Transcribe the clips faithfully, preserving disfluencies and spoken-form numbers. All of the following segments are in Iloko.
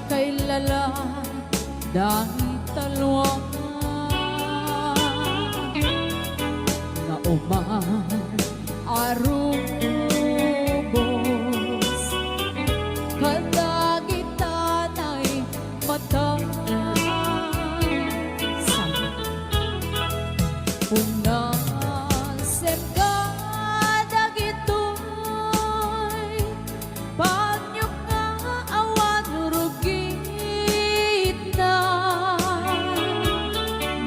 Kailala dagita lua nga uman a rubos kadagita naimatan. Punasen kadagitoy panyok nga awan rugitna,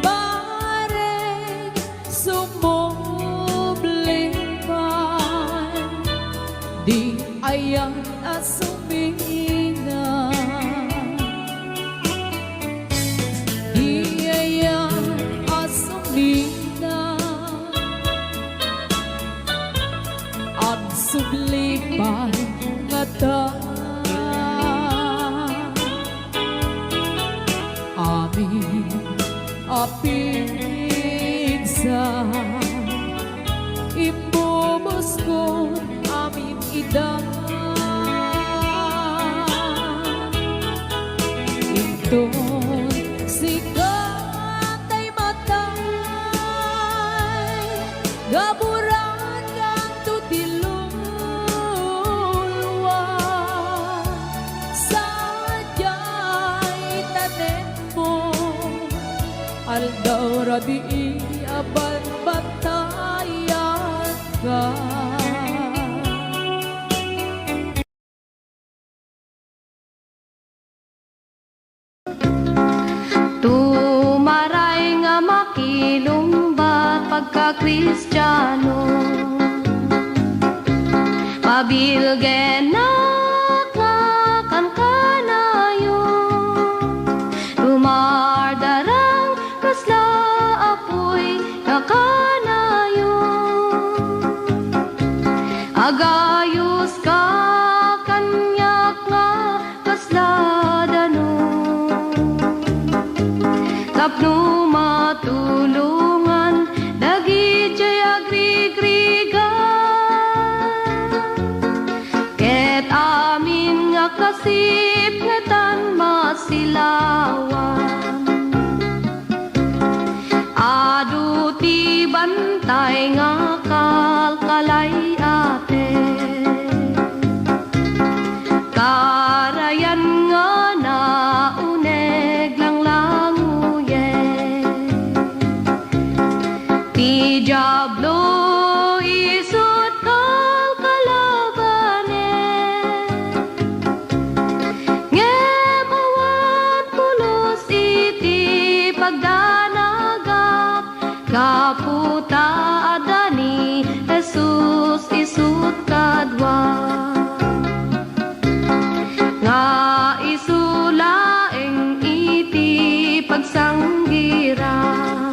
bareng sumubli pay, di ayan a sumina. Di ayan a sumina, agsubli pay ngata. Amin a pigsa, imbubuskon amin ida. Inton sika tay matay, gaburan kanto ti luluwa. Sadiay tanemmo, aldaw rabii a banbantayanka. Tumaray nga makilungbat pagka-Kristiano, pabilgenak nga kankanayon, dumardarang kasla apuy nga kanayon. Agayuska kaniak nga kasla danum tapno matulongan dagidiay agrigrigat. Ket amin nga kasipngetan masilawan. Adu ti bantay nga kalkalay-atek. Karayan nga nauneg langlanguyen. Ti Diablo isu't kalkalabanen. Ngem awan pulos iti pagdanagak, gapu ta adda ni Jesus isu't kaduak. Nga isu laeng iti pagsanggirak.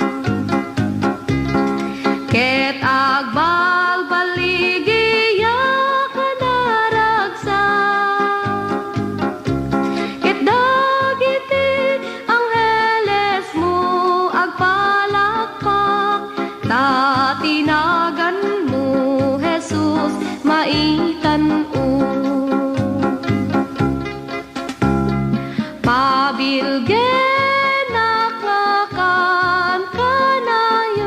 Ket agbalbaligiak a naragsak. Ket dagiti anghelesmo agpalakpak, ta ti naganmo, Jesus, maitan-o. Pabilgenak nga kankanayon.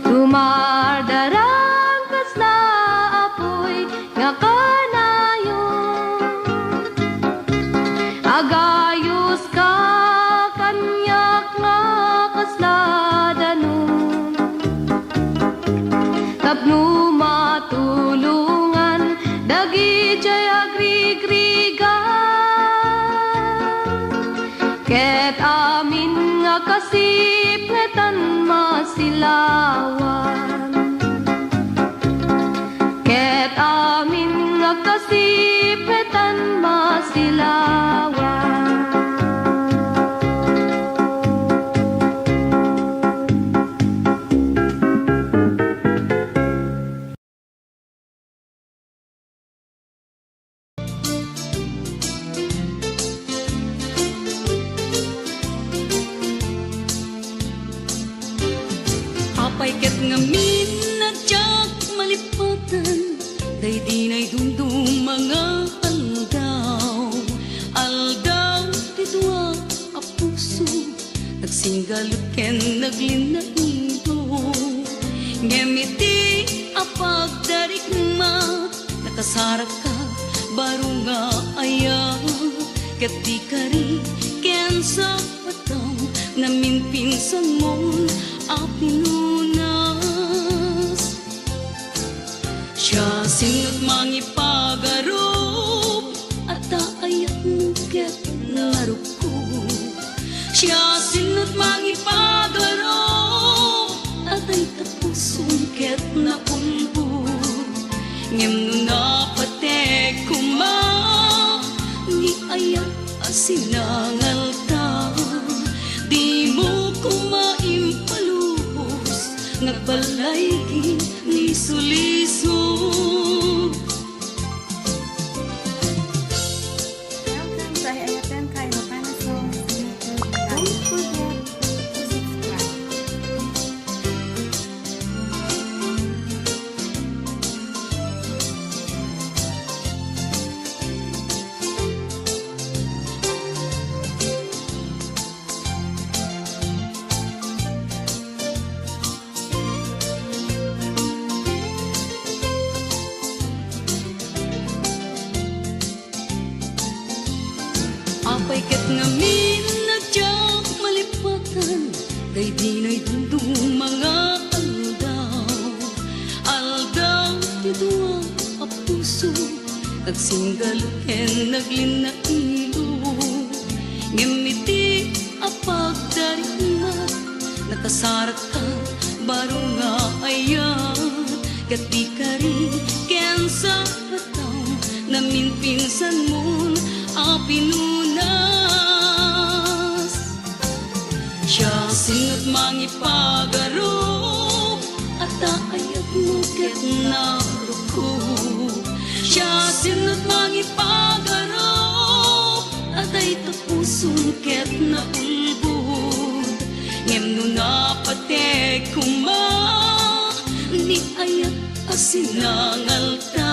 Dumardarang kasla apuy nga kanayon. Agayuska kaniak nga kasla danum. Tapno matulongan dagidiay agrigrigat. Ket amin nga kasipngetan masilawan. Ket amin nga kasipngetan masilawan. Apay ket ngamin a diak malipatan daydi naidumduma nga Singgalut ken naglinnailo. Ngem iti a pagdarikmat, nakasarakka baro nga ayat, ket di kari ken sapatang naminpinsanmon a pinunas. Siasino ti mangipagarup, adda ayatmo ket narukko. Siasino ti mangipagarup, adda ita pusom ket naulbod. Ngem no napatek koma, ni ayat a sinangalta, dimo koma impalubos nga agbalay ken isulisog. Welcome to Ay Ayaten Ka Ilocana Songs YouTube channel. Don't forget to subscribe. Apay ket ngamin a diak malipatan daydi naidumduma nga aldaw, aldaw ti dua a puso, nagsinggalu ken naglinnailo. Ngem iti a pagdarikmat, nakasarakka baro nga ayat, ket di kari ken sapatang naminpinsanmon a pinunas. Siasino ti mangipagarup, adda ayatmo ket narukko. Siasino ti mangipagarup, adda ita pusom ket naulbod. Ngem no napatek koma, ni ayat a sinangalta,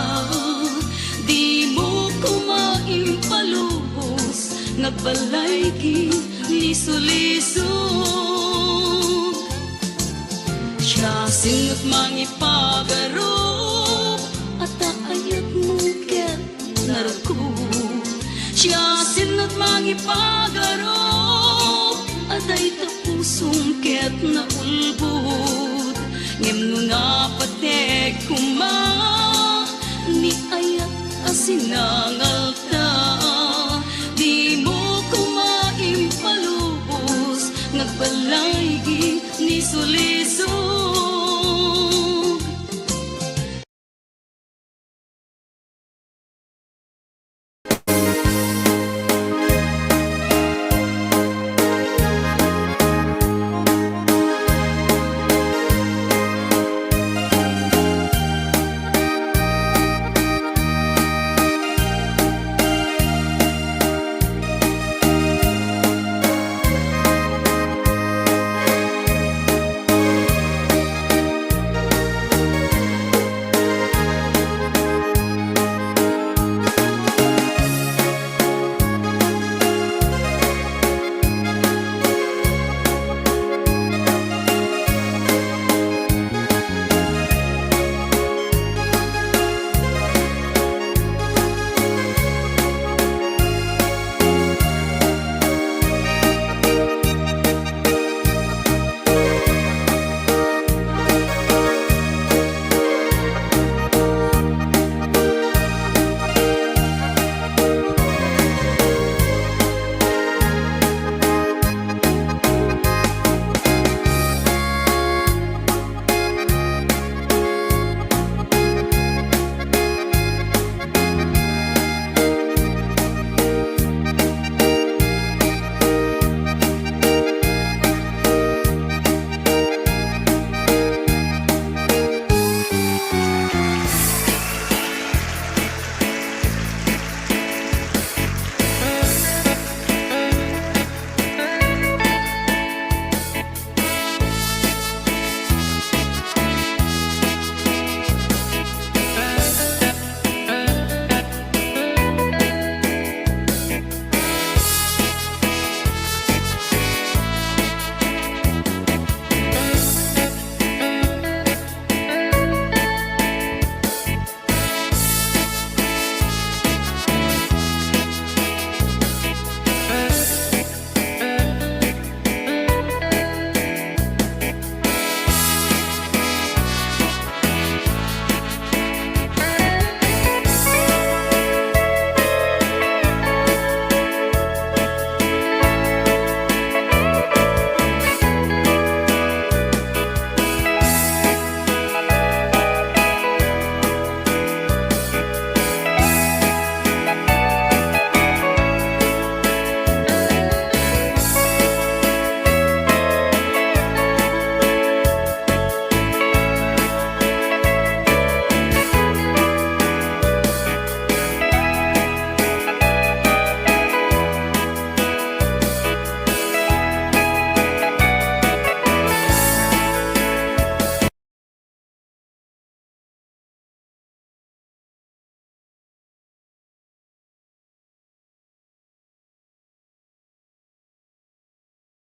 dimo koma impalubos nga agbalay ken isulisog. Siasino ti mangipagarup, adda ayatmo ket narukko. Siasino ti mangipagarup, adda ita pusom ket naulbod. Ngem no napatek koma, ni ayat a sinangal